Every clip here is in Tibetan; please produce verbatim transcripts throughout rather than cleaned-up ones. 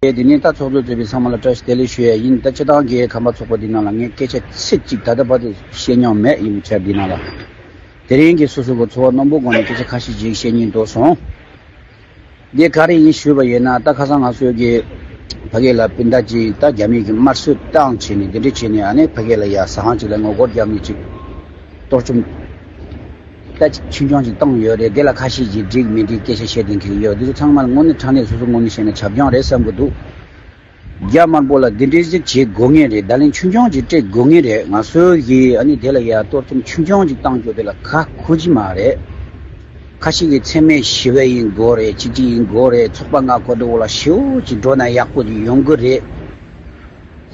དེ་ནས་ད་ཚོགས་གཙོ་གཙོས་པའི་ཚང་མ་ལ་བཀྲ་ཤིས་བདེ་ལེགས་ཞུ་ཡ་ཡིན། ད་སྤྱིར་བཏང་གི་ཁམས་པ་ཚོགས་པ་འདི་ནང་ལ་ངས་སྐད་ཆ་ཚིག་གཅིག་ད་ལྟ་བར་དུ་བཤད་མྱོང་མེད། ཡིན་ཆ་འདི་ནང་ལ་དེ་རིང་གི་སོ་སོ་གི་ཚོར་བ་རྣོན་པོ་སྒོ་ནས་སྐད་ཆ་ཁ་ཤས་ཅིག་བཤད་སྙིང་འདོད་སོང་། འདི་ག་རེ་ཡིན་ཞུས་པ་ཡིན་ན། ད་ཁ་སང་ང་ཚོའི་གི་ཕ་གི་ལ་སྤུན་ཟླ་ཅིག་ད་རྒྱ་མི་གི་དམར་གསོད་བཏང་བྱས་ནས་འདི་འདྲ་བྱས་ནས། ཨ་ནི་ཕ་གི་ལ་ཡ་ཟ་ཁང་ཅིག་ལ་ངོ་རྒོལ་རྒྱག་མི་ཅིག་གཏོར་བཅོམ་ད་ཆུང་ཆུང་ཅིག་བཏང་ཡོད་རེད། དེ་ལ་ཁ་ཤས་ཀྱིས་འགྲིག་མི་འགྲིག་སྐད་ཆ་བཤད་བསྡད་མཁན་ཡོད། འདི་ཚོ་ཚང་མ་ལ་དངོས་གནས་དྲང་གནས་སོ་སོ་ངོས་ནས་བཤད་ན་བྱབ་ལྗོངས་རེད་བསམ་གི་འདུག་རྒྱ་དམར་པོ་ལ་འདི་འདྲའི་ཟིག་བྱེད་དགོས་ངེས་རེད། བརྡ་ལན་ཆུང་ཆུང་ཅིག་སྤྲད་དགོས་ངེས་རེད། ང་ཚོའི་གི་ཨ་ནི་དེ་ལ་ཡ་གཏོར་བཅོམ་ཆུང་ཆུང་ཅིག་བཏང་རྒྱུ་དེ་ལ་ཁག་ཁུར་གྱི་མ་རེད། ཁ་ཤས་ཀྱིས་འཚེ་མེད་ཞི་བ་ཡིན་དགོས་རེད། གཅིག་གཅིག་ཡིན་དགོས་རེད། ཚོགས་པ་ལྔ་གོ་སྒྲིག་འོག་ལ་ཞེ་པོ་ཅིག་འགྲོ་ན་ཡག་པོ་ཅིག་ཡོང་གི་རེད།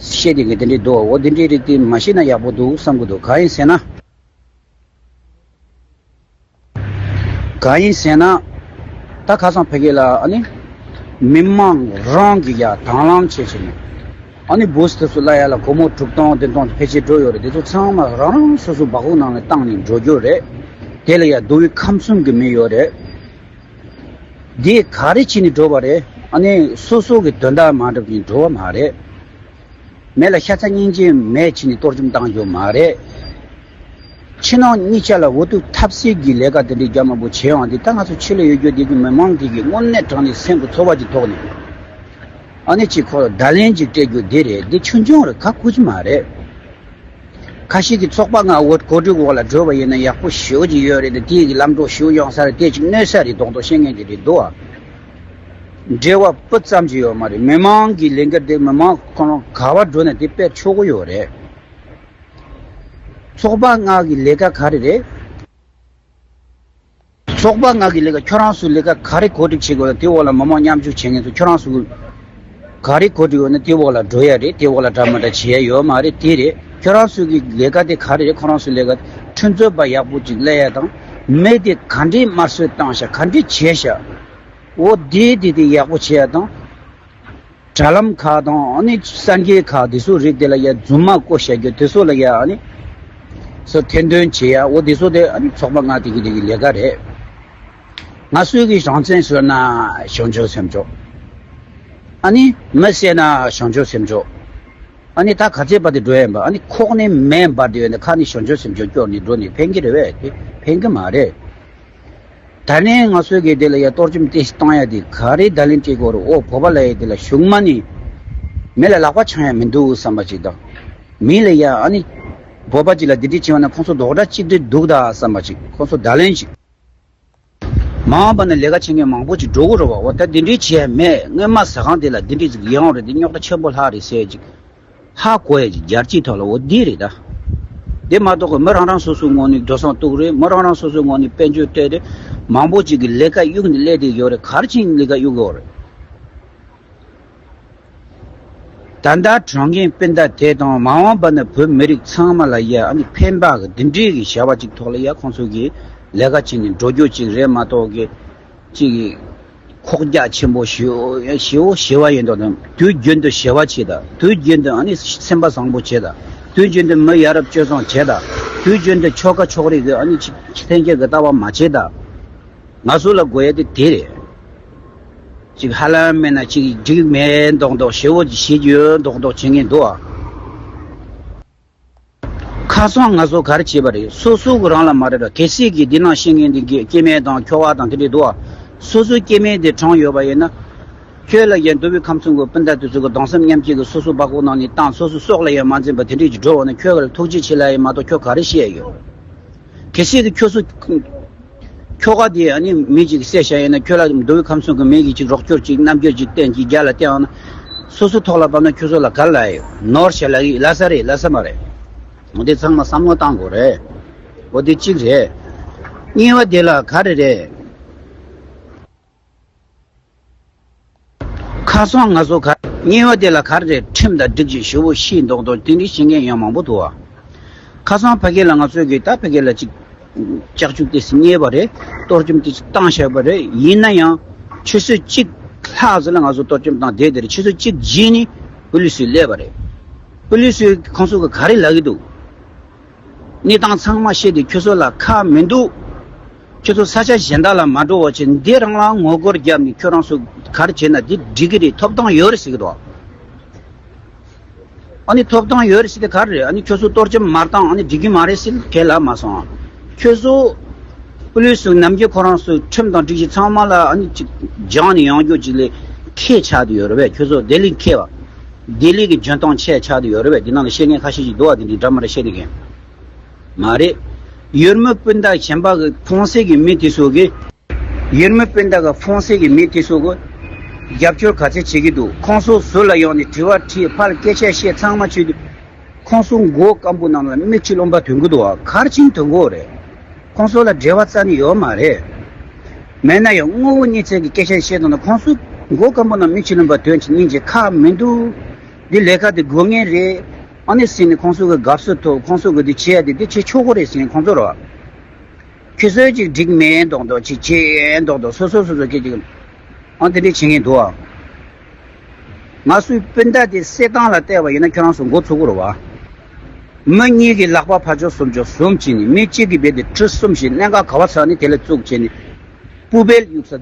བཤད་དེ་གི་དེ་འདྲའི་འདུག་འོ་དེ་འདྲའི་རིགས་དེ་མ་བཤད་ན་ཡག་པོ་འདུག་བསམ་གི་འདུག་གང་ཡིན་ཟེར་ན། གང་ཡིན་ཟེར་ན། ད་ཁ་སང་ཕ་གི་ལ་ཨ་ནི་མི་མང་རང་གི་ཡ་དང་བླངས་བྱས་བྱས་ནས། ཨ་ནི་བུ་སི་དེ་ཚོ་ལ་ཡ་ལ་སྒོར་མོ་དྲུག་སྟོང་བདུན་སྟོང་དེ་ཕལ་ཆེར་འགྲོ་ཡོད་རེད། དེ་ཚོ་ཚང་མ་རང་རང་སོ་སོ་སྦ་ཁུག་ནང་ནས་བཏང་ནས་འགྲོ་རྒྱུ་རེད། དེ་ལ་ཡ་མདོ་དབུས་ཁམས་གསུམ་གྱི་མི་ཡོད་རེད། འདི་ག་རེ་བྱས་ནས་འགྲོ་བ་རེད། ཨ་ནི་སོ་སོ་གི་དོན་དག་མ་འགྲུབ་ནས་འགྲོ་བ་མ་རེད། མི་ལ་ཤ་ཚ་སྙིང་རྗེ་མེད་བྱས་ནས་གཏོར་བཅོམ་བཏང་རྒྱུ་མ་རེད། ཕྱི་ནང་གཉིས་ཆ་ལ་འུ་ཐུག་འཐབ་སའི་གི་ལས་ཀ་དེ་འདྲའི་རྒྱ་དམར་པོ་བྱེད་ཡོང་དེ། ད་ང་ཚོ་ཕྱི་ལ་ཡོད་རྒྱུ་དེ་གི་མི་མང་དེ་གི་དངོས་གནས་དྲང་གནས་སེམས་ཀྱི་ཚོར་བ་ཅིག་ཐོག་ནས། ཨ་ནི་ཅིག་ཁོ་བརྡ་ལན་ཅིག་སྤྲད་རྒྱུ་དེ་རེད། འདི་ཆུང་ཆུང་རེད། ཁག་ཁུར་གྱི་མ་རེད། ཁ་ཤས་ཀྱིས་ཚོགས་པ་ལྔ་འོ་གོ་སྒྲིག་འོག་ལ་འགྲོ་བ་ཡིན་ན་ཡག་པོ་ཞེ་པོ་ཅིག་ཡོད་རེད། དེ་དེའི་གི་ལམ་འགྲོ་ཞེ་པོ་ཡོང་ས་རེད། དེ་ཅིག་གནོད་ས་རེད་མདོག་མདོག་བཤད་མཁན་དེ་རེད་འདུག་ཨ། འབྲེལ་བ་སྤུ་ཙམ་ཅིག་ཡོད་མ་རེད། མི་མང་གི་ལས་འགུལ་དེ་མི་མང་ཁོ་རང་ག་བར་འགྲོ་ན་དེ་སྤེལ་ཆོག་གི་ཡོད་རེད། ཚོགས་པ་ལྔ་གི་ལས་ཀ་ག་རེ་རེད། ཚོགས་པ་ལྔ་གི་ལས་ཀ་ཁྱོད་རང་ཚོའི་ལས་ཀ་ག་རེ་གོ་སྒྲིག་བྱེད་དགོས་ལ་དེའི་འོག་ལ་མི་མང་མཉམ་ཞུགས་བྱེད་མཁན་ཚོ་ཁྱོད་རང་ཚོ་ག་རེ་གོ་སྒྲིག་ཡོད་ན་དེའི་འོག་ལ་འགྲོ་ཡ་རེད། དེའི་འོག་ལ་འདྲ་མི་འདྲ་བྱེད་ཡ་ཡོད་མ་རེད། དེ་རེད། ཁྱོད་རང་ཚོའི་གི་ལས་ཀ་དེ་ག་རེ་རེད། ཁོ་རང་ཚོའི་ལས་ཀ་ཁྲིམས་རྩོད་པ་ཡག་པོ་ཅིག་སླེབས་ཡ་དང་། མི་དེ་ག་འདྲའི་དམར་གསོད་བཏང་ཤག་ག་འདྲའི་བྱས་ཤག་འོ་དེ་དེ་དེ་ཡག་པོ་བྱེད་ཡ་དང་། དྲ་ལམ་ཁག་དང་ཨ་ནི་གསར་འགྱུར་ཁག་དེ་ཚོ་རིགས་དེ་ལ་ཡ་རྫུན་མ་བཀོད་བཞག་རྒྱུ་དེ་ཚོ་ལ་ཡ་ཨ་ནི་སོ་ཐེར་འདོན་བྱེད་ཡ། འོ་དེ་ཚོ་དེ་ཨ་ནི་ཚོགས་པ་ལྔ་དེ་གི་དེ་གི་ལས་ཀ་རེད། ང་ཚོའི་གི་རང་བཙན་ཟེར་ན་བྱང་ཆུབ་སེམས་མཆོག་ཨ་ནི་མི་ཟེར་ན་བྱང་ཆུབ་སེམས་མཆོག་ཨ་ནི་ད་ག་ཚད་བར་དུ་འགྲོ་ཡ་ཡིན་པ། ཨ་ནི་ཁོག་ནས་མེ་འབར་དུ་ཡོད་ནས་ཁ་ནས་བྱང་ཆུབ་སེམས་མཆོག་སྐྱོར་ནས་འགྲོ་ནས་ཕན་གི་རེད་བས། དེ་ཕན་གི་མ་རེད། ད་ནས་ང་ཚོའི་གི་དེ་ལ་ཡ་གཏོར་བཅོམ་དེ་བཏང་ཡ་དེ་ག་རེ་བརྡ་ལན་སྤྲད་དགོས་རེད། འོ་བོད་པ་ལ་ཡ་དེ་ལ་གཞུག་མ་ནས་མི་ལ་ལག་པ་འཆང་ཡ་མི་འདུག་བསམ་པ་ཅིག་དང་། མི་ལ་ཡ་ཨ་ནི་བོད་པ་ཅིག་ལ་དེ་འདྲས་བྱས་པ་ན་ཁོང་ཚོ་རྡོག་སྒྲ་གཅིག་སྒྲིལ་འདུག་ད་བསམ་པ་ཅིག་ཁོང་ཚོ་བརྡ་ལན་ཅིག་མ་འོངས་པ་ན་ལས་ཀ་བྱེད་མཁན་མང་པོ་ཅིག་འགྲོ་གི་རེད་བ། འོ་ད་དེ་འདྲས་བྱས་མེད། སྔོན་མ་ཟ་ཁང་དེ་ལ་དེ་འདྲས་ཅིག་ཡོང་རེད། དེ་རྙོག་དྲ་ཆེན་པོ་ལྷག་རེད་ཟེར་ཅིག་ཧ་གོ་ཡ་ཅིག་རྒྱལ་སྤྱིའི་ཐོག་ལ་འོ་འདི་རེད་ད། དེ་མ་གཏོགས་ཀྱི་མི་རང་རང་སོ་སོའི་ངོས་ནས་འགྲོ་སོང་གཏུག་རེད། མི་རང་རང་སོ་སོའི་ངོས་ནས་དཔལ་འབྱོར་སྤྲད་རེད། མང་པོ་ཅིག་གི་ལས་ཀ་གཡུག་ནས་སླེབས་བསྡད་ཡོད་རེད། ག་རེ་བྱས་ནས་ལས་ཀ་གཡུག་ཡོད་རེད། ད་ལྟ་དྲང་གནས་སྤུན་ཟླ་དེ་དང་མ་འོངས་པ་ན་བོད་མི་རིགས་ཚང་མ་ལ་ཡ་ཨ་ནི་ཕན་པ་གི་འདི་འདྲའི་གི་བྱ་བ་ཅིག་ཐོག་ལ་ཡ་ཁོང་ཚོ་གི་ལས་ཀ་བྱས་ནས་འགྲོ་རྒྱུ་ཅིག་རེད་མ་གཏོགས་གི་ཅིག་གི་ཁོག་རྒྱ་ཆེན་པོ་ཞེ་པོ་ཞེ་པོ་ཞེ་པོ་ཡིན་མདོག་དང་། དུས་རྒྱུན་དུ་ཞི་བ་བྱེད་དང་། དུས་རྒྱུན་དུ་ཨ་ནི་སེམས་པ་བཟང་པོ་བྱེད་དང་། དུས་རྒྱུན་དུ་མི་ཡ་རབས་སྤྱོད་བཟང་བྱེད་དང་། དུས་རྒྱུན་དུ་ཆོལ་ཁ་ཕྱོགས་རིས་ཀྱི་ཨ་ནི་ཅིག་ལྷན་སྐྱེས་ཀྱི་ལྟ་བ་མ་བྱེད་དང་། ང་ཚོ་ལ་དགོས་ཡ་དེ་དེ་རེད། ཅིག་ཧ་ལམ་མེད་ན་ཅིག་འགྲིག་མེད་མདོག་མདོག་ཞེ་པོ་ཅིག་བྱེད་རྒྱུ་མདོག་མདོག་བྱེད་མཁན་འདུག་ཨ། ཁ་སང་ང་ཚོ་ག་རེ་བྱས་པ་རེད། སོ་སོ་གི་རང་ལ་མ་རེད་པ། གལ་སྲིད་ཀྱི་འདི་ནང་བཤད་མཁན་འདི་གི་སྐྱེ་དམན་དང་ཁྱོ་ག་དང་དེ་འདྲས་འདུག་ཨ། སོ་སོའི་སྐྱེ་དམན་དེ་གྲངས་ཡོད་པ་ཡིན་ན། ཁྱོད་ལ་ཡང་མདོ་དབུས་ཁམས་གསུམ་གྱི་སྤུན་ཟླ་དེ་ཚོ་གི་གདུང་སེམས་མཉམ་སྐྱེད་ཀྱི་སོ་སོ་སྦ་ཁུག་ནང་ནས་བཏང་། སོ་སོ་སྲོག་ལ་ཡང་མ་འཛེམ་པ་དེ་འདྲས་ཀྱི་འགྲོ་བ་ན་ཁྱོད་ལ་ཐུགས་རྗེ་ཆེ་ལབ་ཡ་མ་གཏོགས་ཁྱོད་ག་རེ་བཤད་ཡ་ཡོད། གལ་སྲིད་ཀྱི་ཁྱོད་ཚོ་ཁྱོ་ག་དེ་ཨ་ནི་མི་གཅིག་བསད་བཞག་ཡིན་ན། ཁྱོད་ལ་མདོ་དབུས་ཁམས་གསུམ་གྱི་མི་གིས་གཅིག་རོགས་སྐྱོར་གཅིག་རྣམ་འགྱུར་གཅིག་བསྟན་གཅིག་རྒྱ་ལ་བསྟན་ཡོང་ན། སོ་སོ་ཐོག་ལ་བབས་ན་ཁྱོད་ཚོ་ལ་ག་ལ་ཡོད། ནོར་བྱས་ལ་ཡི་ལ་ས་རེད། ལ་ས་མ་རེད། འོ་དེ་ཚང་མ་བསམ་བློ་བཏང་དགོས་རེད། འོ་དེ་གཅིག་རེད། གཉིས་པ་དེ་ལ་ག་རེ་རེད། ཁ་སང་ང་ཚོ་ག་གཉིས་པ་དེ་ལ་ག་རེ་རེད། ཁྲིམས་དང་སྒྲིག་གཞི་ཞེ་པོ་ཤེས་མདོག་མདོག་དེ་འདྲའི་བྱེད་མཁན་ཡང་མང་པོ་འདུག་ཨ། ཁ་སང་ཕ་གི་ལ་ང་ཚོས་གི་ད་ཕ་གི་ལ་ཅིག་ལྕགས་ཀྱུ་དེ་རྙེད་པ་རེད། གཏོར་བཅོམ་དེ་བཏང་བཞག་པ་རེད། ཡིན་ན་ཡང་ཆུ་ཚོད་གཅིག་ལྷག་ཙམ་ལ་ང་ཚོ་གཏོར་བཅོམ་བཏང་བསྡད་དེ་རེད། ཆུ་ཚོད་གཅིག་རྗེས་ནས་པུ་ལི་སུ་སླེབས་པ་རེད། པུ་ལི་སུས་ཁོང་ཚོ་གི་ག་རེ་ལབ་ཀྱི་འདུག་གནས་སྟངས་ཚང་མ་ཤེས་ཏེ་ཁྱོད་ཚོ་ལ་ཁག་མི་འདུག་ཁྱོད་ཚོ་ས་ཆ་གཞན་དག་ལ་མ་འགྲོ་བ་བྱས། འདི་རང་ལ་ངོ་རྒོལ་བརྒྱབ་ནས་ཁྱོད་རང་ཚོ་ག་རེ་བྱས་ན་འདི་འགྲིག་གི་རེད། ཐོབ་ཐང་ཡོད་རེད་ཟེར་གི་འདུག་ཨ་ནི་ཐོབ་ཐང་ཡོད་རེད་ཟེར་དེ་ག་རེ་རེད། ཨ་ནི་ཁྱོད་ཚོ་གཏོར་བཅོམ་མ་བཏང་ཨ་ནི་འགྲིག་གི་མ་རེད་ཟེར་ཁས་ལབ་མ་སོང་། ཁྱོད་ཚོ་པུ་ལིས་ཚོ་ནམ་རྒྱུན་ཁོ་རང་ཚོའི་ཁྲིམས་དང་སྒྲིག་གཞི་ཚང་མ་ལ་ཨ་ནི་ཅིག་སྦྱངས་ནས་ཡོང་རྒྱུ་ཅིག་ལས་ཁས་ཆགས་བསྡད་ཡོད་རེད་པས། ཁྱོད་ཚོ་ལྡི་ལི་མཁས་པ། ལྡི་ལི་གི་འཇོན་ཐང་ཆེ་ཆགས་བསྡད་ཡོད་རེད་པས། འདི་ནང་ལ་བཤད་མཁན་ཁ་ཤས་ཤིག་འདུག་བ། འདི་འདྲའི་འདྲ་མ་འདྲ་བཤད་བསྡད་མཁན་མ་རེད། ཡུལ་མི་སྤུན་ཟླ་གཞན་པ་གི་ཕོང་སེ་གི་མི་དེ་ཚོ་གི། ཡུལ་མི་སྤུན་ཟླ་གི་ཕོང་སེ་གི་མི་དེ་ཚོ་གི་རྒྱབ་སྐྱོར་ག་ཚད་བྱེད་ཀྱི་འདུག་ཁོང་ཚོ་ཟུར་ལ་ཡོང་ནས་དྲི་བ་དྲིས། ཕར་སྐད་ཆ་བཤད། ཚང་མ་བྱེད་དུས། ཁོང་ཚོ་མགོ་སྐམ་པོ་ནང་ལ་མིག་ཆུ་རློན་པ་ཐོན་གི་འདུག་བ། ག་རེ་བྱས་ནས་ཐོན་གི་ཡོད་རེད། ཁོང་ཚོ་ལ་འབྲེལ་བ་རྩ་ནས་ཡོད་མ་རེད། མེད་ན་ཡང་དངོས་པོ་གཉིས་ཚན་གྱི་སྐད་ཆ་བཤད་དང་ན། ཁོང་ཚོ་མགོ་སྐམ་པོ་ནང་མིག་ཆུ་རློན་པ་ཐོན་བྱས་ནས་ཅིག་ཁག་མི་འདུག་འདི་ལས་ཀ་དེ་དགོས་ངེས་རེད། ཨ་ནི་ཟེར་ནས་ཁོང་ཚོ་གི་དགའ་བསུ་ཐོབ། ཁོང་ཚོ་གི་འདི་བྱེད་ཡ་དེ་འདི་བྱེད་ཆོག་གི་རེད་ཟེར་ནས་ཁོང་ཚོ་རོ། ཁྱོད་ཚོས་ཅིག་འགྲིག་མེད་མདོག་མདོག་ཅིག་བྱེད་མདོག་མདོག་སོ་སོ་སོ་སོ་སྐད་ཅིག་ཨང་དེ་འདྲས་བྱེད་མཁན་འདུག་ཨ། ང་ཚོའི་སྤུན་ཟླ་དེ་བསད་སྟངས་ལ་བལྟས་པ་ཡིན་ན་ཁྱོད་རང་ཚོ་མགོ་ཚོས་ཀྱི་རེད་བ། མི་གཉིས་ཀྱི་ལག་པ་ཕར་ཕྱོགས་ཚུར་ཕྱོགས་བཟུང་བྱས་ནས། མི་གཅིག་གི་རྦད་དེ་གྲི་གསུམ་བྱས། གནད་འགག་ག་བ་ཚར་ནས་དེ་ལ་བཙུགས་བྱས་ནས། སྤུ་བལ་གཡུག་ས།